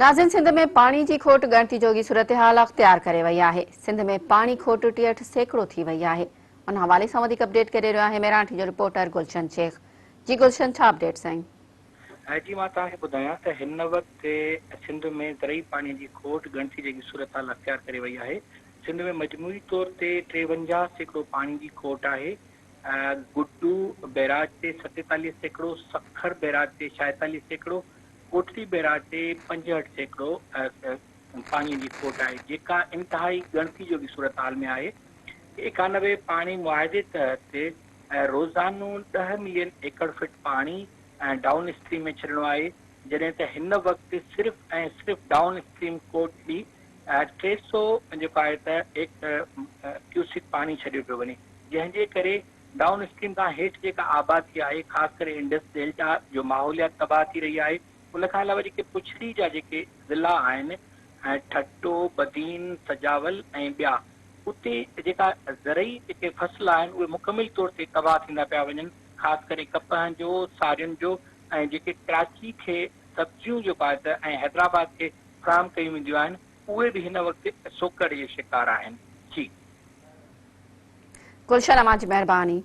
ناظرين سنڌ ۾ پاڻي جي کوٽ ڳڻتي جوڳي صورتحال اختيار ڪري وئي آهي، سنڌ ۾ پاڻي کوٽ 63% ٿي وئي آهي، ان حوالي سان وڌيڪ اپڊيٽ ڪري رهيو آهي ميرانٺي جو رپورٽر گلشن شيخ، جي گلشن ڇا اپڊيٽس آهن؟ جي مان توهان کي ٻڌايان ته هن وقت سنڌ ۾ زرعي پاڻي جي کوٽ ڳڻتي جوڳي صورتحال اختيار ڪري وئي آهي، سنڌ ۾ مجموعي طور تي 53% پاڻي جي کوٽ آهي، گڊو بئراج تي 47%، سکر بئراج تي 46%، ڪوٽڙي بئراج تي 65% پاڻي جي کوٽ آهي، جيڪا انتهائي ڳڻتي جوڳي صورتحال ۾ آهي. 91 پاڻي معاهدي تحت روزانو ڏهه ملين ايڪڙ فٽ پاڻي ڊائون اسٽريم ۾ ڇڏڻو آهي، جڏهن ته هن وقت صرف ۽ صرف ڊائون اسٽريم ڪوٽڙي 300 جيڪو آهي ته ڪيوسڪ پاڻي ڇڏيو پيو وڃي، جنهن جي ڪري ڊائون اسٽريم کان هيٺ جيڪا آبادي آهي خاص ڪري انڊس ڊيلٽا جو ماحوليات تباهه ٿي رهي آهي ان کان علاوه جيڪي پڇڙي جا جيڪي ضلعا آهن ٺٽو، بدين، سجاول ۽ ٻيا اتي جيڪا زرعي جيڪي فصل آهن اهي مڪمل طور تي تباهه ٿيندا پيا وڃن خاص ڪري ڪپهه جو، سارين جو ۽ جيڪي ڪراچي کي سبزيون جيڪو آهي ته ۽ حيدرآباد کي فراهم ڪيون وينديون آهن اهي به هن وقت سوڪڙ جو شڪار آهن. جي. گلشن اوهان جي مهرباني.